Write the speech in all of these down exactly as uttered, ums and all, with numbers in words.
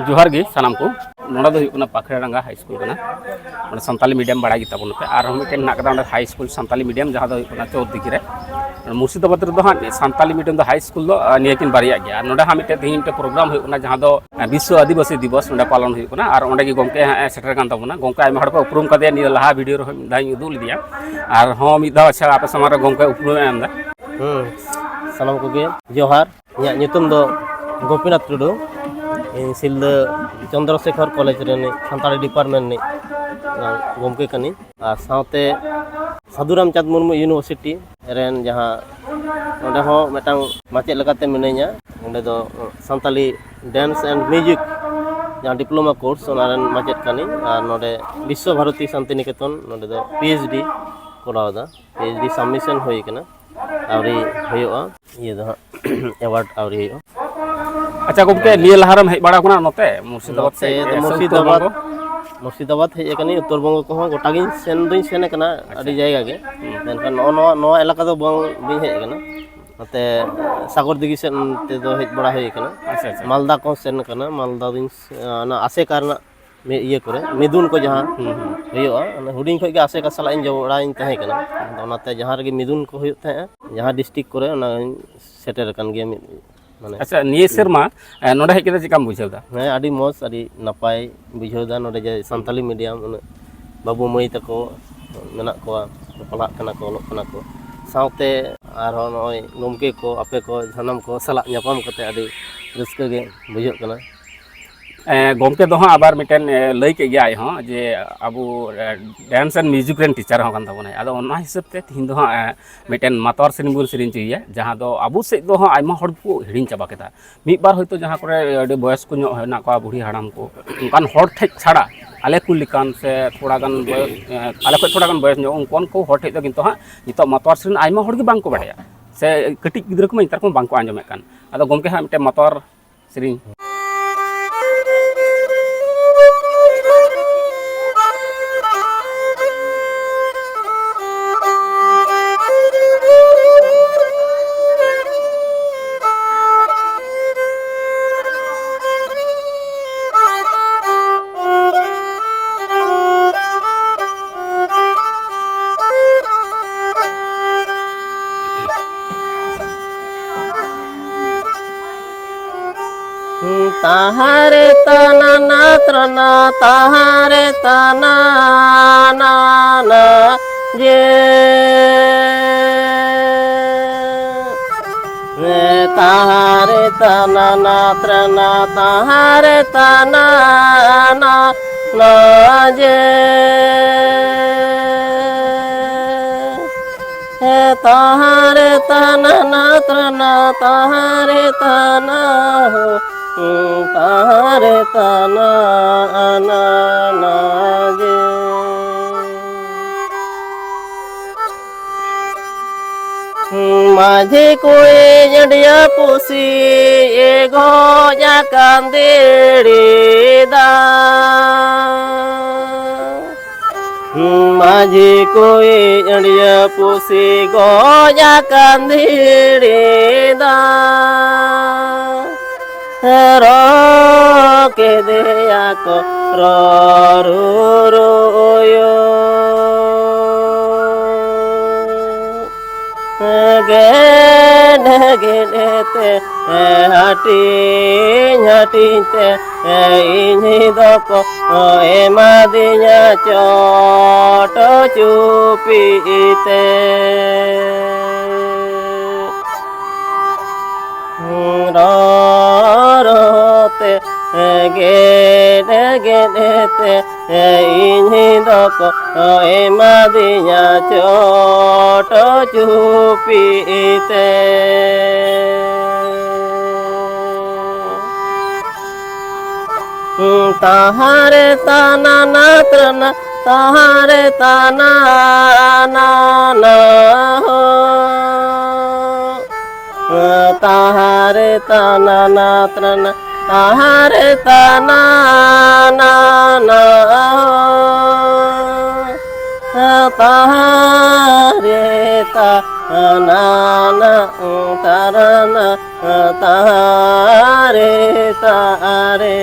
ᱡᱚᱦᱟᱨ ᱜᱮ ᱥᱟᱱᱟᱢ ᱠᱚ᱾ ᱱᱚᱰᱮ ᱫᱚ ᱦᱩᱭᱩᱜ ᱠᱟᱱᱟ ᱯᱟᱠᱷᱨᱟᱰᱟᱸᱜᱟ ᱦᱟᱭ ᱥᱠᱩᱞ ᱠᱟᱱᱟ᱾ ᱚᱸᱰᱮ ᱥᱟᱱᱛᱟᱞᱤ ᱢᱤᱰᱤᱭᱟᱢ ᱵᱟᱲᱟᱭ ᱜᱮ ᱛᱟᱵᱚᱱ ᱯᱮ᱾ ᱟᱨᱦᱚᱸ ᱢᱤᱫᱴᱮᱱ ᱦᱮᱱᱟᱜ ᱠᱟᱫᱟ ᱚᱸᱰᱮ ᱦᱟᱭ ᱥᱠᱩᱞ ᱥᱟᱱᱛᱟᱞᱤ ᱢᱤᱰᱤᱭᱟᱢ, ᱡᱟᱦᱟᱸ ᱫᱚ ᱦᱩᱭᱩᱜ ᱠᱟᱱᱟ ᱪᱳᱫᱽᱫᱤᱜᱷᱤ ᱨᱮ᱾ ᱢᱩᱨᱥᱤᱫᱟᱵᱟᱫᱽ ᱨᱮᱫᱚ ᱦᱟᱸᱜ ᱥᱟᱱᱛᱟᱞᱤ ᱢᱤᱰᱤᱭᱟᱢ ᱫᱚ ᱦᱟᱭ ᱥᱠᱩᱞ ᱫᱚ, ᱟᱨ ᱱᱤᱭᱟᱹ ᱠᱤᱱ ᱵᱟᱨᱭᱟᱜ ᱜᱮᱭᱟ᱾ ᱟᱨ ᱱᱚᱰᱮ ᱦᱟᱸᱜ ᱢᱤᱫᱴᱮᱱ ᱛᱮᱦᱮᱧ ᱢᱤᱫᱴᱮᱱ ᱯᱨᱳᱜᱨᱟᱢ ᱦᱩᱭᱩᱜ ᱠᱟᱱᱟ, ᱡᱟᱦᱟᱸ ᱫᱚ ᱵᱤᱥᱥᱚ ᱟᱹᱫᱤᱵᱟᱹᱥᱤ ᱫᱤᱵᱚᱥ ᱱᱚᱰᱮ ᱯᱟᱞᱚᱱ ᱦᱩᱭᱩᱜ ᱠᱟᱱᱟ᱾ ᱟᱨ ᱚᱸᱰᱮ ᱜᱮ ᱜᱚᱢᱠᱮ ᱦᱟᱸᱜ ᱮ ᱥᱮᱴᱮᱨ ᱠᱟᱱ ᱛᱟᱵᱚᱱᱟ᱾ ᱜᱚᱢᱠᱮ ᱟᱭᱢᱟ ᱦᱚᱲ ᱠᱚ ᱩᱯᱨᱩᱢ ᱠᱟᱫᱮᱭᱟ ᱱᱤᱭᱟᱹ ᱞᱟᱦᱟ ᱵᱷᱤᱰᱤᱭᱳ ᱨᱮᱦᱚᱸ ᱢᱤᱫ ᱫᱷᱟᱣ ᱤᱧ ᱩᱫᱩᱜ ᱞᱮᱫᱮᱭᱟ᱾ ᱟᱨᱦᱚᱸ ᱢᱤᱫ ᱫᱷᱟᱣ ᱟᱪᱪᱷᱟ ᱟᱯᱮ ᱥᱟᱢᱟᱝ ᱨᱮ ᱜᱚᱢᱠᱮ ᱩᱯᱨᱩᱢ ᱮ ᱮᱢ ᱮᱫᱟ᱾ ᱦᱩᱸ, ᱥᱟᱱᱟᱢ ᱠᱚᱜᱮ ᱡᱚᱦᱟᱨ᱾ ᱤᱧᱟᱹᱜ ᱧᱩᱛᱩᱢ ᱫᱚ ᱜᱳᱯᱤᱱᱟᱛᱷ ᱴᱩᱰᱩ᱾ ᱤᱧ ᱥᱤᱞᱫᱟᱹ ᱪᱚᱱᱫᱨᱚᱥᱮᱠᱷᱚᱨ ᱠᱚᱞᱮᱡᱽ ᱨᱤᱱᱤᱡ ᱥᱟᱱᱛᱟᱲᱤ ᱰᱤᱯᱟᱨᱴᱢᱮᱱᱴ ᱨᱤᱱᱤᱡ ᱜᱚᱢᱠᱮ ᱠᱟᱹᱱᱟᱹᱧ᱾ ᱟᱨ ᱥᱟᱶᱛᱮ ᱥᱟᱹᱫᱷᱩ ᱨᱟᱢᱪᱟᱸᱫᱽ ᱢᱩᱨᱢᱩ ᱤᱭᱩᱱᱤᱵᱷᱟᱨᱥᱤᱴᱤ ᱨᱮᱱ ᱡᱟᱦᱟᱸ ᱱᱚᱸᱰᱮ ᱦᱚᱸ ᱢᱤᱫᱴᱟᱝ ᱢᱟᱪᱮᱫ ᱞᱮᱠᱟᱛᱮ ᱢᱤᱱᱟᱹᱧᱟ᱾ ᱚᱸᱰᱮ ᱫᱚ ᱥᱟᱱᱛᱟᱞᱤ ᱰᱮᱱᱥ ᱮᱱᱰ ᱢᱤᱣᱡᱤᱠ ᱡᱟᱦᱟᱸ ᱰᱤᱯᱞᱳᱢᱟ ᱠᱳᱨᱥ, ᱚᱱᱟ ᱨᱮᱱ ᱢᱟᱪᱮᱫ ᱠᱟᱹᱱᱟᱹᱧ᱾ ᱟᱨ ᱱᱚᱰᱮ ᱵᱤᱥᱥᱚ ᱵᱷᱟᱨᱚᱛᱤ ᱥᱟᱱᱛᱤᱱᱤᱠᱮᱛᱚᱱ, ᱱᱚᱰᱮ ᱫᱚ ᱯᱤ ᱮᱭᱤᱪ ᱰᱤ ᱠᱚᱨᱟᱣ ᱮᱫᱟ᱾ ᱯᱤ ᱮᱭᱤᱪ ᱰᱤ ᱥᱟᱵᱢᱤᱥᱚᱱ ᱦᱩᱭ ᱠᱟᱱᱟ, ᱟᱹᱣᱨᱤ ᱦᱩᱭᱩᱜᱼᱟ᱾ ᱤᱭᱟᱹ ᱫᱚ ᱦᱟᱸᱜ ᱮᱣᱟᱨᱰ ᱟᱹᱣᱨᱤ ᱦᱩᱭᱩᱜᱼᱟ᱾ ᱟᱪᱪᱷᱟ ᱜᱚᱢᱠᱮ, ᱱᱤᱭᱟᱹ ᱞᱟᱦᱟ ᱨᱮᱢ ᱦᱮᱡ ᱵᱟᱲᱟ ᱟᱠᱟᱱᱟ ᱱᱚᱛᱮ ᱢᱩᱨᱥᱤᱫᱟᱵᱟᱫᱽ ᱱᱚᱛᱮ ᱥᱮᱫ, ᱫᱚ ᱮ, ᱥᱮ ᱩᱛᱛᱚᱨ ᱢᱩᱨᱥᱤᱫᱟᱵᱟᱫᱽ, ᱵᱚᱝᱜᱚ? ᱢᱩᱨᱥᱤᱫᱟᱵᱟᱫᱽ ᱦᱮᱡ ᱟᱠᱟᱱᱟᱹᱧ, ᱩᱛᱛᱚᱨ ᱵᱚᱝᱜᱚ ᱠᱚᱦᱚᱸ ᱜᱚᱴᱟ ᱜᱤᱧ ᱥᱮᱱ ᱫᱩᱧ ᱥᱮᱱ ᱟᱠᱟᱱᱟ ᱟᱹᱰᱤ ᱟᱪᱪᱷᱟ᱾ ᱡᱟᱭᱜᱟ ᱜᱮ᱾ ᱦᱩᱸ᱾ ᱢᱮᱱᱠᱷᱟᱱ ᱱᱚᱜᱼᱚ ᱱᱚᱣᱟ, ᱱᱚᱣᱟ ᱮᱞᱟᱠᱟ ᱫᱚ ᱵᱟᱝ, ᱵᱟᱹᱧ ᱦᱮᱡ ᱟᱠᱟᱱᱟ᱾ ᱱᱚᱛᱮ ᱥᱟᱜᱚᱨ ᱫᱤᱜᱷᱤ ᱥᱮᱫ ᱱᱚᱛᱮ ᱫᱚ ᱦᱮᱡ ᱵᱟᱲᱟ ᱦᱩᱭ ᱟᱠᱟᱱᱟ᱾ ᱟᱪᱪᱷᱟ, ᱟᱪᱪᱷᱟ᱾ ᱢᱟᱞᱫᱟ ᱠᱚᱦᱚᱸ ᱥᱮᱱ ᱟᱠᱟᱱᱟ, ᱢᱟᱞᱫᱟ ᱫᱩᱧ ᱥᱮ-, ᱚᱱᱟ ᱟᱥᱮᱠᱟ ᱨᱮᱱᱟᱜ ᱢᱤ-, ᱤᱭᱟᱹ ᱠᱚᱨᱮ, ᱢᱤᱫᱩᱱ ᱠᱚ ᱡᱟᱦᱟᱸ ᱦᱩᱸ, ᱦᱩᱸ᱾ ᱦᱩᱭᱩᱜᱼᱟ, ᱚᱱᱟ ᱦᱩᱰᱤᱧ ᱠᱷᱚᱡ ᱜᱮ ᱟᱥᱮᱠᱟ ᱥᱟᱞᱟᱜ ᱤᱧ ᱡᱚᱲᱟᱣ ᱤᱧ ᱛᱟᱦᱮᱸ ᱠᱟᱱᱟ᱾ ᱟᱫᱚ ᱚᱱᱟᱛᱮ ᱡᱟᱦᱟᱸ ᱨᱮᱜᱮ ᱢᱤᱫᱩᱱ ᱠᱚ ᱦᱩᱭᱩᱜ ᱛᱟᱦᱮᱸᱜᱼᱟ, ᱡᱟᱦᱟᱸ ᱰᱤᱥᱴᱨᱤᱠᱴ ᱠᱚᱨᱮ, ᱚᱱᱟᱧ ᱥᱮᱴᱮᱨ ᱟᱠᱟᱱ ᱜᱮᱭᱟ ᱢᱤᱫ, ᱢᱟᱱᱮ ᱟᱪᱪᱷᱟ, ᱱᱤᱭᱟᱹ ᱥᱮᱨᱢᱟ, ᱮ, ᱱᱚᱰᱮ ᱦᱮᱡ ᱠᱟᱛᱮ ᱪᱮᱫᱠᱟᱢ ᱵᱩᱡᱷᱟᱹᱣ ᱫᱟ? ᱦᱮᱸ, ᱟᱹᱰᱤ ᱢᱚᱡᱽ, ᱟᱹᱰᱤ ᱱᱟᱯᱟᱭ ᱵᱩᱡᱷᱟᱹᱣ ᱫᱟ᱾ ᱱᱚᱰᱮ ᱡᱮ ᱥᱟᱱᱛᱟᱞᱤ ᱢᱤᱰᱤᱭᱟᱢ ᱩᱱᱟᱹᱜ ᱵᱟᱹᱵᱩ ᱢᱟᱹᱭ ᱛᱟᱠᱚ ᱢᱮᱱᱟᱜ ᱠᱚᱣᱟ, ᱯᱟᱲᱦᱟᱜ ᱠᱟᱱᱟ ᱠᱚ, ᱚᱞᱚᱜ ᱠᱟᱱᱟ ᱠᱚ, ᱥᱟᱶᱛᱮ ᱟᱨᱦᱚᱸ ᱱᱚᱜᱼᱚᱭ ᱜᱚᱢᱠᱮ ᱠᱚ, ᱟᱯᱮ ᱠᱚ, ᱥᱟᱱᱟᱢ ᱠᱚ ᱥᱟᱞᱟᱜ ᱧᱟᱯᱟᱢ ᱠᱟᱛᱮ ᱟᱹᱰᱤ ᱨᱟᱹᱥᱠᱟᱹ ᱜᱮ ᱵᱩᱡᱷᱟᱹᱜ ᱠᱟᱱᱟ᱾ ᱮ, ᱜᱚᱢᱠᱮ ᱫᱚ ᱦᱟᱸᱜ ᱟᱵᱟᱨ ᱢᱤᱫᱴᱮᱱ, ᱮ, ᱞᱟᱹᱭ ᱠᱮᱫ ᱜᱮᱭᱟ ᱟᱡ ᱦᱚᱸ ᱡᱮ ᱟᱵᱚ, ᱮ, ᱰᱮᱱᱥ ᱮᱱᱰ ᱢᱤᱣᱡᱤᱠ ᱨᱮᱱ ᱴᱤᱪᱟᱨ ᱦᱚᱸ ᱠᱟᱱ ᱛᱟᱵᱚᱱᱟᱭ᱾ ᱟᱫᱚ ᱚᱱᱟ ᱦᱤᱥᱟᱹᱵ ᱛᱮ ᱛᱤᱦᱤᱧ ᱫᱚ ᱦᱟᱸᱜ, ᱮ, ᱢᱤᱫᱴᱮᱱ ᱢᱟᱛᱣᱟᱨ ᱥᱮᱨᱮᱧ ᱵᱚᱱ ᱥᱮᱨᱮᱧ ᱦᱚᱪᱚᱭᱮᱭᱟ, ᱡᱟᱦᱟᱸ ᱫᱚ ᱟᱵᱚ ᱥᱮᱫ ᱫᱚ ᱦᱟᱸᱜ ᱟᱭᱢᱟ ᱦᱚᱲ ᱠᱚ ᱦᱤᱲᱤᱧ ᱪᱟᱵᱟ ᱠᱮᱫᱟ᱾ ᱢᱤᱫ ᱵᱟᱨ ᱦᱚᱭᱛᱳ ᱡᱟᱦᱟᱸ ᱠᱚᱨᱮ ᱟᱹᱰᱤ ᱵᱚᱭᱚᱥᱠᱚ ᱧᱚᱜ ᱦᱮᱱᱟᱜ ᱠᱚᱣᱟ, ᱵᱩᱲᱦᱤ ᱦᱟᱲᱟᱢ ᱠᱚ, ᱚᱱᱠᱟᱱ ᱦᱚᱲ ᱴᱷᱮᱡ ᱪᱷᱟᱲᱟ ᱟᱞᱮ ᱠᱚ ᱞᱮᱠᱟᱱ ᱥᱮ ᱛᱷᱚᱲᱟ ᱜᱟᱱ ᱵᱚᱭᱚᱥ, ᱮ, ᱟᱞᱮ ᱠᱷᱚᱡ ᱛᱷᱚᱲᱟ ᱜᱟᱱ ᱵᱚᱭᱚᱥ ᱧᱚᱜ ᱩᱱᱠᱩ ᱠᱚ ᱦᱚᱲ ᱴᱷᱮᱡ ᱫᱚ ᱠᱤᱱᱛᱩ ᱦᱟᱸᱜ ᱱᱤᱛᱚᱜ ᱢᱟᱛᱣᱟᱨ ᱥᱮᱨᱮᱧ ᱟᱭᱢᱟ ᱦᱚᱲ ᱜᱮ ᱵᱟᱝ ᱠᱚ ᱵᱟᱲᱟᱭᱟ, ᱥᱮ ᱠᱟᱹᱴᱤᱡ ᱜᱤᱫᱽᱨᱟᱹ ᱠᱚᱢᱟ ᱱᱮᱛᱟᱨ ᱠᱚ ᱵᱟᱝ ᱠᱚ ᱟᱸᱡᱚᱢᱮᱫ ᱠᱟᱱ᱾ ᱟᱫᱚ ᱜᱚᱢᱠᱮ ᱦᱟᱸᱜ ᱢᱤᱫᱴᱮᱱ ᱢᱟᱛᱣᱟᱨ ᱥᱮᱨᱮᱧ᱾ ᱛᱟᱱᱟ ᱱᱟ ᱛᱨᱟᱱᱟ ᱛᱟᱦᱟᱨᱮ ᱛᱟᱱᱟ ᱱᱟ ᱱᱟ ᱡᱮ᱾ ᱛᱟᱦᱟᱨᱮ ᱛᱟᱱᱟ ᱱᱟ ᱛᱨᱟᱱᱟ ᱛᱟᱦᱟᱨᱮ ᱛᱟᱱᱟ ᱱᱟ ᱱᱟ ᱡᱮ᱾ ᱦᱮ ᱛᱟᱦᱟᱨᱮ ᱛᱟᱱᱟ ᱱᱟ ᱛᱨᱟᱱᱟ ᱛᱟᱦᱟᱨᱮ ᱛᱟᱱᱟ ᱦᱚ, ᱛᱟᱦᱟᱨᱮ ᱛᱟᱱᱟ ᱟᱱᱟ ᱱᱟ ᱡᱮ᱾ ᱢᱟᱹᱡᱷᱤ ᱠᱩᱭᱤᱡ ᱟᱹᱰᱤᱭᱟᱹ ᱯᱩᱥᱤ ᱮ ᱜᱚᱡ ᱟᱠᱟᱱ ᱫᱤᱲᱤ ᱫᱟ᱾ ᱢᱟᱹᱡᱷᱤ ᱠᱩᱭᱤᱡ ᱟᱹᱰᱤᱭᱟᱹ ᱯᱩᱥᱤ ᱜᱚᱡ ᱟᱠᱟᱱ ᱫᱤᱲᱤ ᱫᱟ᱾ ᱨᱚ ᱠᱮᱫᱮᱭᱟ ᱠᱚ ᱨᱚᱨᱩ ᱨᱩᱭᱩ᱾ ᱜᱮᱰᱮ ᱜᱮᱰᱮ ᱛᱮ ᱦᱟᱹᱴᱤᱧ ᱦᱟᱹᱴᱤᱧ ᱛᱮ ᱤᱧ ᱫᱚᱠᱚ ᱮᱢᱟᱫᱤᱧᱟ ᱪᱚᱴ ᱪᱩᱯᱤ ᱛᱮ᱾ ᱨᱚᱨᱚ ᱛᱮ ᱜᱮᱰᱮ ᱜᱮᱰᱮ ᱛᱮ ᱤᱧ ᱫᱚᱠᱚ ᱮᱢᱟᱫᱤᱧᱟ ᱪᱚᱴ ᱪᱩᱯᱤ ᱛᱮ᱾ ᱛᱟᱦᱟᱨᱮ ᱛᱟᱱᱟ ᱱᱟ ᱛᱨᱟᱱᱟ ᱛᱟᱦᱟᱨᱮ ᱛᱟᱱᱟ ᱱᱟ ᱱᱟ ᱦᱚ᱾ ᱛᱟᱦᱟᱨᱮ ᱛᱟᱱᱟ ᱱᱟ ᱛᱨᱟᱱᱟ ᱛᱟᱦᱟᱨᱮ ᱛᱟᱱᱟ ᱱᱟ ᱱᱟ ᱦᱚ᱾ ᱛᱟᱦᱟᱨᱮ ᱛᱟᱱᱟ ᱱᱟ ᱛᱟᱨᱟᱱᱟ ᱛᱟᱨᱮ ᱛᱟᱨᱮ,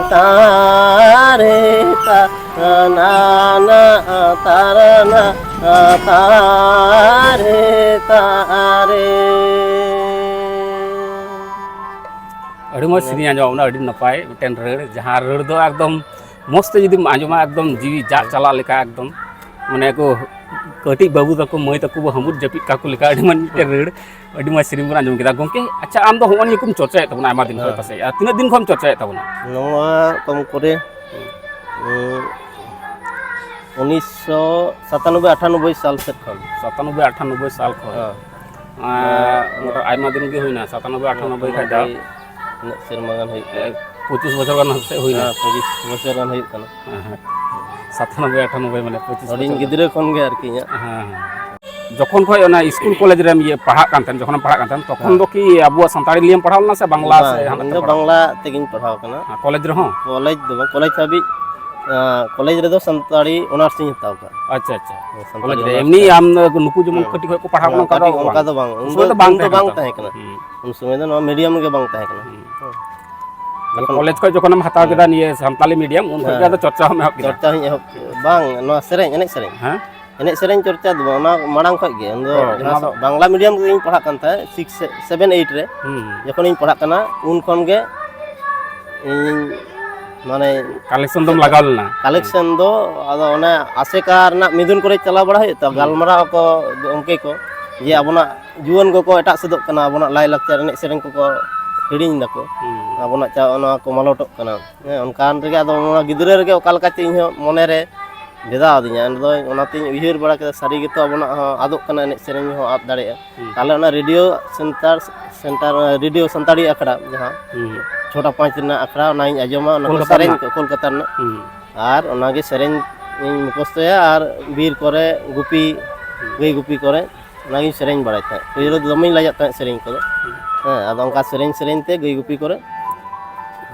ᱛᱟᱨᱮ ᱛᱟᱨᱟᱱᱟ ᱛᱟᱨᱟᱱᱟ ᱛᱟᱨᱮ ᱛᱟᱨᱮ᱾ ᱟᱹᱰᱤ ᱢᱚᱡᱽ ᱥᱮᱨᱮᱧ ᱟᱸᱡᱚᱢ ᱚᱱᱟ, ᱟᱹᱰᱤ ᱱᱟᱯᱟᱭ ᱢᱤᱫᱴᱮᱱ ᱨᱟᱹᱲ, ᱡᱟᱦᱟᱸ ᱨᱟᱹᱲ ᱫᱚ ᱮᱠᱫᱚᱢ ᱢᱚᱡᱽ ᱛᱮ ᱡᱩᱫᱤᱢ ᱟᱸᱡᱚᱢᱟ, ᱮᱠᱫᱚᱢ ᱡᱤᱣᱤ ᱡᱟᱜ ᱪᱟᱞᱟᱜ ᱞᱮᱠᱟ, ᱮᱠᱫᱚᱢ ᱢᱟᱱᱮ ᱠᱚ ᱠᱟᱹᱴᱤᱡ ᱵᱟᱹᱵᱩ ᱛᱟᱠᱚ, ᱢᱟᱹᱭ ᱛᱟᱠᱚ ᱵᱚ ᱦᱟᱹᱢᱩᱫ ᱡᱟᱹᱯᱤᱫ ᱠᱟᱠᱚ ᱞᱮᱠᱟ ᱟᱹᱰᱤ ᱢᱚᱡᱽ ᱢᱤᱫᱴᱮᱱ ᱨᱟᱹᱲ, ᱟᱹᱰᱤ ᱢᱚᱡᱽ ᱥᱮᱨᱮᱧ ᱵᱚᱱ ᱟᱸᱡᱚᱢ ᱠᱮᱫᱟ᱾ ᱜᱚᱢᱠᱮ, ᱟᱪᱪᱷᱟ, ᱟᱢ ᱫᱚ ᱦᱚᱸᱜᱼᱚ ᱱᱤᱭᱟᱹ ᱠᱚᱢ ᱪᱚᱨᱪᱟᱭᱮᱫ ᱛᱟᱵᱚᱱᱟ ᱟᱭᱢᱟ ᱫᱤᱱ ᱠᱷᱚᱱ ᱦᱮᱸ᱾ ᱯᱟᱥᱮᱡ, ᱟᱨ ᱛᱤᱱᱟᱹᱜ ᱫᱤᱱ ᱠᱷᱚᱱ ᱪᱚᱨᱪᱟᱭᱮᱫ ᱛᱟᱵᱚᱱᱟ? ᱱᱚᱣᱟ ᱠᱚᱢ ᱠᱚᱨᱮ, ᱩᱸ, ᱩᱱᱤᱥᱥᱚ ᱥᱟᱛᱟᱱᱚᱵᱵᱳᱭ ᱟᱴᱷᱟᱱᱚᱵᱵᱳᱭ ᱥᱟᱞ ᱥᱮᱫ ᱠᱷᱚᱱ᱾ ᱥᱟᱛᱟᱱᱚᱵᱵᱳᱭ ᱟᱴᱷᱟᱱᱚᱵᱵᱳᱭ ᱥᱟᱞ ᱠᱷᱚᱱ᱾ ᱦᱮᱸ᱾ ᱟᱸ, ᱢᱚᱴᱟ ᱟᱭᱢᱟ ᱫᱤᱱ ᱜᱮ ᱦᱩᱭᱱᱟ, ᱥᱟᱛᱟᱱᱚᱵᱵᱳᱭ ᱟᱴᱷᱟᱱᱚᱵᱵᱳᱭ ᱠᱷᱟᱡ ᱫᱚ᱾ ᱛᱤᱱᱟᱹᱜ ᱥᱮᱨᱢᱟ ᱜᱟᱱ ᱦᱩᱭᱩᱜ ᱠᱟᱱᱟ? ᱮ, ᱯᱚᱸᱪᱤᱥ ᱵᱚᱪᱷᱚᱨ ᱜᱟᱱ ᱥᱮ ᱦᱩᱭᱱᱟ᱾ ᱦᱮᱸ, ᱯᱚᱸᱪᱤᱥ ᱵᱚᱪᱷᱚᱨ ᱜᱟᱱ ᱦᱩᱭᱩᱜ ᱠᱟᱱᱟ᱾ ᱦᱮᱸ, ᱦᱮᱸ᱾ ᱥᱟᱛᱟᱱᱚᱵᱵᱳᱭ ᱟᱴᱷᱟᱱᱚᱵᱵᱳᱭ ᱢᱟᱱᱮ ᱯᱚᱸᱪᱤᱥ ᱦᱩᱰᱤᱧ ᱵᱚᱪᱷᱚᱨ ᱜᱟᱱ᱾ ᱜᱤᱫᱽᱨᱟᱹ ᱠᱷᱚᱱ ᱜᱮ ᱟᱨᱠᱤ ᱤᱧᱟᱹᱜ᱾ ᱦᱮᱸ, ᱦᱮᱸ᱾ ᱡᱚᱠᱷᱚᱱ ᱠᱷᱚᱡ ᱚᱱᱟ ᱤᱥᱠᱩᱞ ᱠᱚᱞᱮᱡᱽ ᱨᱮᱢ ᱤᱭᱟᱹ ᱯᱟᱲᱦᱟᱜ ᱠᱟᱱ ᱛᱟᱦᱮᱸᱱ, ᱡᱚᱠᱷᱚᱱᱮᱢ ᱯᱟᱲᱦᱟᱜ ᱠᱟᱱ ᱛᱟᱦᱮᱸᱱ, ᱛᱚᱠᱷᱚᱱ ᱦᱮᱸ᱾ ᱫᱚ ᱠᱤ ᱟᱵᱚᱣᱟᱜ ᱥᱟᱱᱛᱟᱲᱤ ᱞᱤᱭᱮᱢ ᱯᱟᱲᱦᱟᱣ ᱞᱮᱱᱟ ᱥᱮ ᱵᱟᱝᱞᱟ ᱵᱟᱝ, ᱥᱮ ᱦᱟᱱᱟ ᱤᱧ ᱫᱚ ᱯᱟᱲᱦᱟᱣ? ᱵᱟᱝᱞᱟ ᱛᱮᱜᱤᱧ ᱯᱟᱲᱦᱟᱣ ᱠᱟᱱᱟ᱾ ᱦᱮᱸ, ᱠᱚᱞᱮᱡᱽ ᱨᱮᱦᱚᱸ? ᱠᱚᱞᱮᱡᱽ ᱫᱚ ᱵᱟᱝ, ᱠᱚᱞᱮᱡᱽ ᱦᱟᱹᱵᱤᱡ, ᱟᱸ, ᱠᱚᱞᱮᱡᱽ ᱨᱮᱫᱚ ᱥᱟᱱᱛᱟᱲᱤ ᱚᱱᱟᱨᱥ ᱤᱧ ᱦᱟᱛᱟᱣ ᱠᱟᱜᱼᱟ᱾ ᱟᱪᱪᱷᱟ, ᱟᱪᱪᱷᱟ᱾ ᱥᱟᱱᱛᱟᱲᱤ ᱠᱚᱞᱮᱡᱽ ᱨᱮ ᱚᱱᱟᱨᱥ ᱮᱢᱱᱤ ᱛᱮ᱾ ᱟᱢ ᱫᱚ ᱱᱩᱠᱩ ᱡᱮᱢᱚᱱ ᱦᱮᱸ᱾ ᱠᱟᱹᱴᱤᱡ ᱠᱷᱚᱡ ᱠᱚ ᱯᱟᱲᱦᱟᱣ ᱦᱮᱸ, ᱠᱟᱱᱟ, ᱚᱱᱠᱟ ᱫᱚ ᱠᱟᱹᱴᱤᱡ ᱵᱟᱝ᱾ ᱚᱱᱠᱟ ᱫᱚ ᱵᱟᱝ᱾ ᱩᱱ ᱩᱱ ᱥᱚᱢᱚᱭ ᱫᱚ ᱥᱚᱢᱚᱭ ᱫᱚ ᱵᱟᱝ ᱵᱟᱝ ᱛᱟᱦᱮᱸ ᱛᱟᱦᱮᱸ ᱠᱟᱱᱟ᱾ ᱠᱟᱱᱟ᱾ ᱦᱩᱸ᱾ ᱩᱱ ᱥᱚᱢᱚᱭ ᱫᱚ ᱱᱚᱣᱟ ᱢᱤᱰᱤᱭᱟᱢ ᱜᱮ ᱵᱟᱝ ᱛᱟᱦᱮᱸ ᱠᱟᱱᱟ᱾ ᱦᱩᱸ᱾ ᱦᱩᱸ᱾ ᱛᱟᱦᱞᱮ ᱛᱚᱠᱷᱚᱱ ᱠᱚᱞᱮᱡᱽ ᱠᱷᱚᱡ ᱡᱚᱠᱷᱚᱱᱮᱢ ᱦᱟᱛᱟᱣ ᱦᱮᱸ᱾ ᱠᱮᱫᱟ ᱱᱤᱭᱟᱹ ᱥᱟᱱᱛᱟᱞᱤ ᱢᱤᱰᱤᱭᱟᱢ, ᱩᱱ ᱠᱷᱚᱡ ᱜᱮ ᱦᱮᱸ᱾ ᱟᱫᱚ ᱪᱚᱨᱪᱟ ᱦᱚᱸᱢ ᱮᱦᱚᱵ ᱠᱮᱫᱟ? ᱪᱚᱨᱪᱟ ᱦᱚᱸᱧ ᱮᱦᱚᱵ ᱠᱮᱫᱟ᱾ ᱵᱟᱝ, ᱱᱚᱣᱟ ᱥᱮᱨᱮᱧ, ᱮᱱᱮᱡ ᱥᱮᱨᱮᱧ᱾ ᱦᱮᱸ? ᱮᱱᱮᱡ ᱥᱮᱨᱮᱧ ᱪᱚᱨᱪᱟ ᱫᱚ ᱵᱟᱝ, ᱚᱱᱟ ᱢᱟᱲᱟᱝ ᱠᱷᱚᱡ ᱜᱮ᱾ ᱩᱱ ᱫᱚ ᱚ, ᱡᱟᱦᱟᱸ ᱚᱱᱟ ᱫᱚ ᱵᱟᱝᱞᱟ ᱢᱤᱰᱤᱭᱟᱢ ᱛᱮᱜᱤᱧ ᱯᱟᱲᱦᱟᱜ ᱠᱟᱱ ᱛᱟᱦᱮᱸᱫ, ᱥᱤᱠᱥ, ᱥᱮᱵᱷᱮᱱ, ᱮᱭᱤᱴ ᱨᱮ᱾ ᱦᱩᱸ᱾ ᱡᱚᱠᱷᱚᱱᱤᱧ ᱯᱟᱲᱦᱟᱜ ᱠᱟᱱᱟ, ᱩᱱ ᱠᱷᱚᱱ ᱜᱮ ᱤᱧ, ᱢᱟᱱᱮ, ᱠᱟᱞᱮᱠᱥᱚᱱ ᱫᱚᱢ ᱞᱟᱜᱟᱣ ᱞᱮᱱᱟ? ᱠᱟᱞᱮᱠᱥᱚᱱ ᱫᱚ ᱟᱫᱚ ᱚᱱᱮ ᱟᱥᱮᱠᱟ ᱨᱮᱱᱟᱜ ᱢᱤᱫᱩᱱ ᱠᱚᱨᱮ ᱪᱟᱞᱟᱣ ᱵᱟᱲᱟ ᱦᱩᱭᱩᱜ ᱛᱚ, ᱦᱩᱸ᱾ ᱜᱟᱞᱢᱟᱨᱟᱣ ᱟᱠᱚ ᱜᱚᱢᱠᱮ ᱠᱚ, ᱡᱮ ᱦᱩᱸ᱾ ᱟᱵᱚᱱᱟᱜ ᱡᱩᱣᱟᱹᱱ ᱠᱚᱠᱚ ᱮᱴᱟᱜ ᱥᱮᱫᱚᱜ ᱠᱟᱱᱟ, ᱟᱵᱚᱱᱟᱜ ᱞᱟᱭᱼᱞᱟᱠᱪᱟᱨ ᱮᱱᱮᱡ ᱥᱮᱨᱮᱧ ᱠᱚᱠᱚ ᱦᱤᱲᱤᱧ ᱫᱟᱠᱚ, ᱦᱩᱸ᱾ ᱟᱵᱚᱱᱟᱜ ᱪᱟ-, ᱱᱚᱣᱟ ᱠᱚ ᱢᱟᱞᱚᱴᱚᱜ ᱠᱟᱱᱟ᱾ ᱦᱮᱸ, ᱚᱱᱠᱟᱱ ᱨᱮᱜᱮ ᱟᱫᱚ ᱱᱚᱣᱟ ᱜᱤᱫᱽᱨᱟᱹ ᱨᱮᱜᱮ ᱚᱠᱟ ᱞᱮᱠᱟ ᱪᱚ ᱤᱧᱦᱚᱸ ᱢᱚᱱᱮᱨᱮ ᱵᱷᱮᱫᱟᱣ ᱟᱹᱫᱤᱧᱟ᱾ ᱮᱱ ᱨᱮᱫᱚ ᱚᱱᱟᱛᱤᱧ ᱩᱭᱦᱟᱹᱨ ᱵᱟᱲᱟ ᱠᱮᱫᱟ, ᱥᱟᱹᱨᱤ ᱜᱮᱛᱚ ᱟᱵᱚᱱᱟᱜ ᱦᱚᱸ ᱟᱫᱚᱜ ᱠᱟᱱᱟ, ᱮᱱᱮᱡ ᱥᱮᱨᱮᱧ ᱦᱚᱸ ᱟᱫ ᱫᱟᱲᱮᱭᱟᱜᱼᱟ᱾ ᱦᱩᱸ᱾ ᱛᱟᱦᱞᱮ ᱚᱱᱟ radio centre, centre, radio Santali ᱟᱠᱷᱲᱟ ᱡᱟᱦᱟᱸ ᱦᱩᱸ᱾ ᱪᱷᱚᱴᱟ ᱯᱟᱸᱪ ᱨᱮᱱᱟᱜ ᱟᱠᱷᱲᱟ, ᱚᱱᱟᱧ ᱟᱸᱡᱚᱢᱟ, ᱚᱱᱟ ᱠᱚ ᱠᱳᱞᱠᱟᱛᱟ ᱥᱮᱨᱮᱧ ᱨᱮᱱᱟᱜ? ᱠᱚ, ᱠᱳᱞᱠᱟᱛᱟ ᱨᱮᱱᱟᱜ᱾ ᱦᱩᱸ᱾ ᱟᱨ ᱚᱱᱟᱜᱮ ᱥᱮᱨᱮᱧ ᱤᱧ ᱢᱩᱠᱷᱚᱥᱛᱚᱭᱟ, ᱟᱨ ᱵᱤᱨ ᱠᱚᱨᱮ ᱜᱩᱯᱤ, ᱦᱩᱸ᱾ ᱜᱟᱹᱭ ᱜᱩᱯᱤ ᱠᱚᱨᱮ ᱚᱱᱟᱜᱤᱧ ᱥᱮᱨᱮᱧ ᱵᱟᱲᱟᱭ ᱛᱟᱦᱮᱸᱫ᱾ ᱯᱳᱭᱞᱳ ᱫᱚ ᱫᱚᱢᱮᱧ ᱞᱟᱡᱟᱜ ᱛᱟᱦᱮᱸᱫ ᱥᱮᱨᱮᱧ ᱠᱚᱫᱚ᱾ ᱦᱩᱸ᱾ ᱦᱮᱸ, ᱟᱫᱚ ᱚᱱᱠᱟ ᱥᱮᱨᱮᱧ ᱥᱮᱨᱮᱧ ᱛᱮ ᱜᱟᱹᱭ ᱜᱩᱯᱤ ᱠᱚᱨᱮ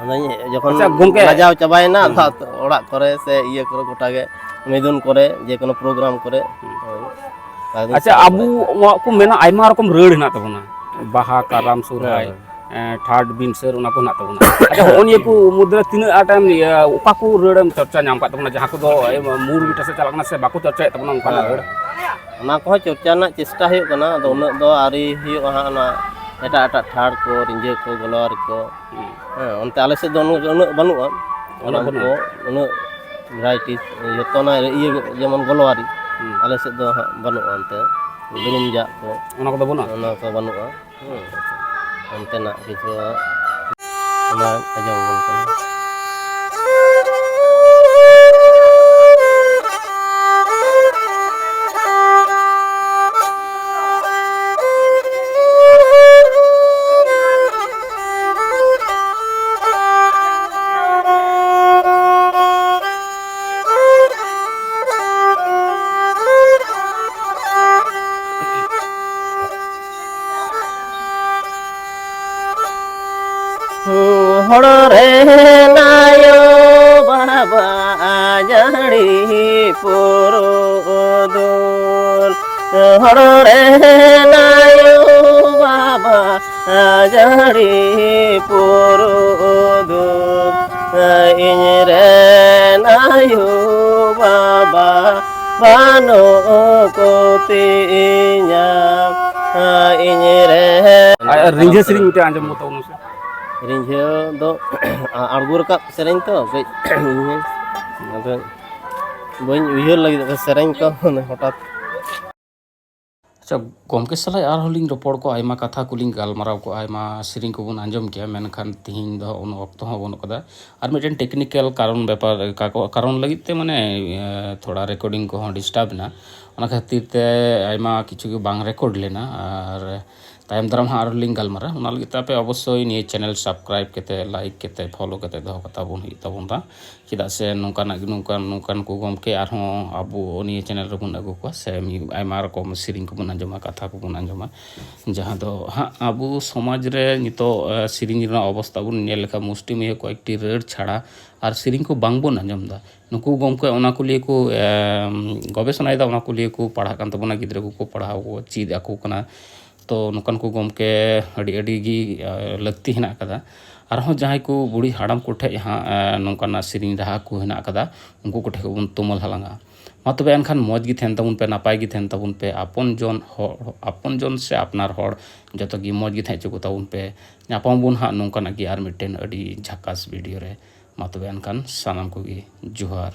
ᱟᱫᱚᱧ ᱡᱚᱠᱷᱚᱱ ᱟᱪᱪᱷᱟ, ᱜᱚᱢᱠᱮ᱾ ᱞᱟᱡᱟᱣ ᱪᱟᱵᱟᱭᱮᱱᱟ, ᱦᱩᱸ᱾ ᱟᱫᱚ ᱚᱲᱟᱜ ᱠᱚᱨᱮ ᱥᱮ ᱤᱭᱟᱹ ᱠᱚᱨᱮ ᱜᱚᱴᱟ ᱜᱮ ᱢᱤᱫᱩᱱ ᱠᱚᱨᱮ ᱡᱮᱠᱳᱱᱳ ᱯᱨᱳᱜᱨᱟᱢ ᱠᱚᱨᱮ᱾ ᱦᱩᱸ᱾ ᱦᱳᱭ᱾ ᱚᱱᱠᱟ ᱜᱤᱧ ᱟᱪᱪᱷᱟ, ᱥᱮᱨᱮᱧ ᱟᱵᱚ ᱵᱟᱲᱟᱭ ᱛᱟᱦᱮᱸᱫ᱾ ᱱᱚᱣᱟ ᱠᱚ ᱢᱮᱱᱟ, ᱟᱭᱢᱟ ᱨᱚᱠᱚᱢ ᱨᱟᱹᱲ ᱦᱮᱱᱟᱜ ᱛᱟᱵᱚᱱᱟ, ᱵᱟᱦᱟ, ᱠᱟᱨᱟᱢ, ᱥᱚᱨᱦᱟᱭ, ᱦᱮᱸ᱾ ᱮᱸ, ᱴᱷᱟᱴ, ᱵᱤᱱᱥᱟᱹᱨ, ᱚᱱᱟ ᱠᱚ ᱦᱮᱱᱟᱜ ᱛᱟᱵᱚᱱᱟ᱾ ᱟᱪᱪᱷᱟ, ᱦᱚᱸᱜᱼᱚ ᱱᱤᱭᱟᱹ ᱠᱚ ᱢᱩᱫᱽᱨᱮ ᱛᱤᱱᱟᱹᱜ ᱟᱸᱴᱮᱢ, ᱤᱭᱟᱹ, ᱚᱠᱟ ᱠᱚ ᱨᱟᱹᱲᱮᱢ ᱪᱚᱨᱪᱟ ᱧᱟᱢ ᱟᱠᱟᱫ ᱛᱟᱵᱚᱱᱟ, ᱡᱟᱦᱟᱸ ᱠᱚᱫᱚ, ᱮ, ᱢᱩᱞ ᱢᱤᱫᱴᱮᱱ ᱥᱮᱫ ᱪᱟᱞᱟᱜ ᱠᱟᱱᱟ ᱥᱮ ᱵᱟᱠᱚ ᱪᱚᱨᱪᱟᱭᱮᱫ ᱛᱟᱵᱚᱱᱟ ᱚᱱᱠᱟᱱᱟᱜ ᱦᱮᱸ᱾ ᱨᱟᱹᱲ? ᱚᱱᱟ ᱠᱚᱦᱚᱸ ᱪᱚᱨᱪᱟ ᱨᱮᱱᱟᱜ ᱪᱮᱥᱴᱟ ᱦᱩᱭᱩᱜ ᱠᱟᱱᱟ, ᱟᱫᱚ ᱦᱩᱸ᱾ ᱩᱱᱟᱹᱜ ᱫᱚ ᱟᱹᱣᱨᱤ ᱦᱩᱭᱩᱜᱼᱟ ᱦᱟᱸᱜ, ᱚᱱᱟ ᱮᱴᱟᱜ ᱮᱴᱟᱜ ᱴᱷᱟᱲ ᱠᱚ, ᱨᱤᱸᱡᱟᱹ ᱠᱚ, ᱜᱚᱞᱣᱟᱨᱤ ᱠᱚ᱾ ᱦᱩᱸ᱾ ᱦᱮᱸ, ᱚᱱᱛᱮ ᱟᱞᱮ ᱥᱮᱫ ᱫᱚ ᱩᱱᱟᱹᱜ, ᱩᱱᱟᱹᱜ ᱵᱟᱹᱱᱩᱜᱼᱟ᱾ ᱩᱱᱟᱹᱜ ᱚᱱᱟ ᱵᱟᱹᱱᱩᱜᱼᱟ? ᱠᱚ, ᱩᱱᱟᱹᱜ ᱵᱷᱮᱨᱟᱭᱴᱤ, ᱡᱚᱛᱚᱱᱟᱜ ᱤᱭᱟᱹ ᱡᱮᱢᱚᱱ ᱜᱚᱞᱣᱟᱨᱤ, ᱦᱩᱸ᱾ ᱟᱞᱮ ᱥᱮᱫ ᱫᱚ ᱦᱟᱸᱜ ᱵᱟᱹᱱᱩᱜᱼᱟ ᱚᱱᱛᱮ᱾ ᱫᱩᱱᱩᱢ ᱡᱟᱜ ᱠᱚ᱾ ᱚᱱᱟ ᱠᱚᱫᱚ ᱵᱟᱹᱱᱩᱜᱼᱟ? ᱚᱱᱟ ᱠᱚ ᱵᱟᱹᱱᱩᱜᱼᱟ᱾ ᱦᱩᱸ᱾ ᱚᱱᱛᱮᱱᱟᱜ ᱠᱤᱪᱷᱩ ᱚᱱᱟ ᱟᱸᱡᱚᱢ ᱟᱵᱚᱱ ᱠᱟᱱᱟ᱾ ᱦᱚᱲ ᱨᱮᱱ ᱟᱭᱳ ᱵᱟᱵᱟ ᱡᱟᱹᱲᱤ ᱯᱩᱨᱩᱫᱩᱞ, ᱦᱚᱲ ᱨᱮᱱ ᱟᱭᱳ ᱵᱟᱵᱟ ᱡᱟᱹᱲᱤ ᱯᱩᱨᱩᱫᱩᱞ, ᱤᱧ ᱨᱮᱱ ᱟᱭᱳ ᱵᱟᱵᱟ ᱵᱟᱹᱱᱩᱜ ᱠᱚ ᱛᱤᱧᱟ, ᱤᱧ ᱨᱮᱱ ᱟᱨ, ᱟᱨ ᱨᱤᱸᱡᱷᱟᱹ ᱥᱮᱨᱮᱧ ᱢᱤᱫᱴᱮᱱ ᱟᱸᱡᱚᱢ ᱜᱚᱫ ᱛᱟᱵᱚᱱ ᱢᱮᱥᱮ᱾ ᱨᱤᱸᱡᱷᱟᱹ ᱫᱚ ᱟᱬᱜᱚ ᱨᱟᱠᱟᱵ ᱥᱮᱨᱮᱧ ᱛᱚ, ᱠᱟᱹᱡ ᱟᱫᱚ ᱵᱟᱹᱧ ᱩᱭᱦᱟᱹᱨ ᱞᱟᱹᱜᱤᱫ ᱥᱮᱨᱮᱧ ᱠᱚ, ᱢᱟᱱᱮ ᱦᱚᱴᱟᱛ᱾ ᱟᱪᱪᱷᱟ, ᱜᱚᱢᱠᱮ ᱥᱟᱞᱟᱜ ᱟᱨᱦᱚᱸ ᱞᱤᱧ ᱨᱚᱯᱚᱲ ᱠᱚᱜᱼᱟ, ᱟᱭᱢᱟ ᱠᱟᱛᱷᱟ ᱠᱚᱞᱤᱧ ᱜᱟᱞᱢᱟᱨᱟᱣ ᱠᱚᱜᱼᱟ, ᱟᱭᱢᱟ ᱥᱮᱨᱮᱧ ᱠᱚᱵᱚᱱ ᱟᱸᱡᱚᱢ ᱠᱮᱭᱟ, ᱢᱮᱱᱠᱷᱟᱱ ᱛᱤᱦᱤᱧ ᱫᱚ ᱩᱱᱟᱹᱜ ᱚᱠᱛᱚ ᱦᱚᱸ ᱵᱟᱹᱱᱩᱜ ᱠᱟᱫᱟ᱾ ᱟᱨ ᱢᱤᱫᱴᱮᱱ ᱴᱮᱠᱱᱤᱠᱮᱞ ᱠᱟᱨᱚᱱ ᱵᱮᱯᱟᱨ, ᱠᱟᱠᱚ-, ᱠᱟᱨᱚᱱ ᱞᱟᱹᱜᱤᱫ ᱛᱮ, ᱢᱟᱱᱮ, ᱮ, ᱛᱷᱚᱲᱟ ᱨᱮᱠᱚᱨᱰᱤᱝ ᱠᱚᱦᱚᱸ ᱰᱤᱥᱴᱟᱵᱽ ᱮᱱᱟ, ᱚᱱᱟ ᱠᱷᱟᱹᱛᱤᱨ ᱛᱮ ᱟᱭᱢᱟ ᱠᱤᱪᱷᱩ ᱜᱮ ᱵᱟᱝ ᱨᱮᱠᱚᱨᱰ ᱞᱮᱱᱟ᱾ ᱟᱨ ᱛᱟᱭᱚᱢ ᱫᱟᱨᱟᱢ ᱦᱟᱸᱜ ᱟᱨᱦᱚᱸ ᱞᱤᱧ ᱜᱟᱞᱢᱟᱨᱟ, ᱚᱱᱟ ᱞᱟᱹᱜᱤᱫ ᱛᱮ ᱟᱯᱮ ᱚᱵᱚᱥᱥᱳᱭ ᱱᱤᱭᱟᱹ ᱪᱮᱱᱮᱞ ᱥᱟᱵᱥᱠᱨᱟᱭᱤᱵᱽ ᱠᱟᱛᱮ, ᱞᱟᱭᱤᱠ ᱠᱟᱛᱮ, ᱯᱷᱚᱞᱳ ᱠᱟᱛᱮ ᱫᱚᱦᱚ ᱠᱟᱛᱟ ᱵᱚᱱ ᱦᱩᱭᱩᱜ ᱛᱟᱵᱚᱱᱟ᱾ ᱪᱮᱫᱟᱜ ᱥᱮ ᱱᱚᱝᱠᱟᱱᱟᱜ ᱜᱮ, ᱱᱚᱝᱠᱟᱱ, ᱱᱚᱝᱠᱟᱱ ᱠᱚ ᱜᱚᱢᱠᱮ ᱟᱨᱦᱚᱸ ᱟᱵᱚ ᱱᱤᱭᱟᱹ ᱪᱮᱱᱮᱞ ᱨᱮᱵᱚᱱ ᱟᱹᱜᱩ ᱠᱚᱣᱟ, ᱥᱮ ᱢᱤᱫ ᱟᱭᱢᱟ ᱨᱚᱠᱚᱢ ᱥᱮᱨᱮᱧ ᱠᱚᱵᱚᱱ ᱟᱸᱡᱚᱢᱟ, ᱠᱟᱛᱷᱟ ᱠᱚᱵᱚᱱ ᱟᱸᱡᱚᱢᱟ, ᱡᱟᱦᱟᱸ ᱫᱚ ᱦᱟᱸᱜ ᱟᱵᱚ ᱥᱚᱢᱟᱡᱽ ᱨᱮ ᱱᱤᱛᱚᱜ, ᱮ, ᱥᱮᱨᱮᱧ ᱨᱮᱱᱟᱜ ᱚᱵᱚᱥᱛᱟ ᱵᱚᱱ ᱧᱮᱞ ᱞᱮᱠᱷᱟᱱ ᱢᱩᱥᱴᱤᱢᱤᱭᱟᱹ ᱠᱚᱭᱮᱠᱴᱤ ᱨᱟᱹᱲ ᱪᱷᱟᱲᱟ ᱟᱨ ᱥᱮᱨᱮᱧ ᱠᱚ ᱵᱟᱝ ᱵᱚᱱ ᱟᱸᱡᱚᱢ ᱮᱫᱟ᱾ ᱱᱩᱠᱩ ᱜᱚᱢᱠᱮ ᱚᱱᱟ ᱠᱚ ᱞᱤᱭᱮ ᱠᱚ, ᱮ, ᱜᱚᱵᱮᱥᱚᱱᱟᱭᱮᱫᱟ, ᱚᱱᱟ ᱠᱚ ᱞᱤᱭᱮ ᱠᱚ ᱯᱟᱲᱦᱟᱜ ᱠᱟᱱ ᱛᱟᱵᱚᱱᱟ, ᱜᱤᱫᱽᱨᱟᱹ ᱠᱚᱠᱚ ᱯᱟᱲᱦᱟᱣ ᱠᱚ ᱪᱮᱫ ᱟᱠᱚ ᱠᱟᱱᱟ᱾ ᱛᱚ ᱱᱚᱝᱠᱟᱱ ᱠᱚ ᱜᱚᱢᱠᱮ ᱟᱹᱰᱤ ᱟᱹᱰᱤ ᱜᱮ ᱞᱟᱹᱠᱛᱤ ᱦᱮᱱᱟᱜ ᱟᱠᱟᱫᱟ᱾ ᱟᱨᱦᱚᱸ ᱡᱟᱦᱟᱸᱭ ᱠᱚ ᱵᱩᱲᱦᱤ ᱦᱟᱲᱟᱢ ᱠᱚᱴᱷᱮᱱ ᱦᱟᱸᱜ ᱱᱚᱝᱠᱟᱱᱟᱜ ᱥᱮᱨᱮᱧ ᱨᱟᱦᱟ ᱠᱚ ᱦᱮᱱᱟᱜ ᱟᱠᱟᱫᱟ, ᱩᱱᱠᱩ ᱠᱚᱴᱷᱮᱱ ᱵᱚᱱ ᱛᱩᱢᱟᱹᱞ ᱦᱟᱞᱟᱝᱟ᱾ ᱢᱟ ᱛᱚᱵᱮ ᱮᱱᱠᱷᱟᱱ ᱢᱚᱡᱽ ᱜᱮ ᱛᱟᱦᱮᱱ ᱛᱟᱵᱚᱱ ᱯᱮ, ᱱᱟᱯᱟᱭ ᱜᱮ ᱛᱟᱦᱮᱱ ᱛᱟᱵᱚᱱ ᱯᱮ, ᱟᱯᱚᱱ ᱡᱚᱱ ᱦᱚᱲ, ᱟᱯᱚᱱ ᱡᱚᱱ ᱥᱮ ᱟᱯᱱᱟᱨ ᱦᱚᱲ ᱡᱚᱛᱚ ᱜᱮ ᱢᱚᱡᱽ ᱜᱮ ᱛᱟᱦᱮᱸ ᱦᱚᱪᱚ ᱠᱚ ᱛᱟᱵᱚᱱ ᱯᱮ᱾ ᱧᱟᱯᱟᱢ ᱵᱚᱱ ᱦᱟᱸᱜ ᱱᱚᱝᱠᱟᱱᱟᱜ ᱜᱮ ᱟᱨ ᱢᱤᱫᱴᱮᱱ ᱟᱹᱰᱤ ᱡᱷᱟᱠᱟᱥ ᱵᱷᱤᱰᱤᱭᱳ ᱨᱮ᱾ ᱢᱟ ᱛᱚᱵᱮ ᱮᱱᱠᱷᱟᱱ ᱥᱟᱱᱟᱢ ᱠᱚᱜᱮ ᱡᱚᱦᱟᱨ᱾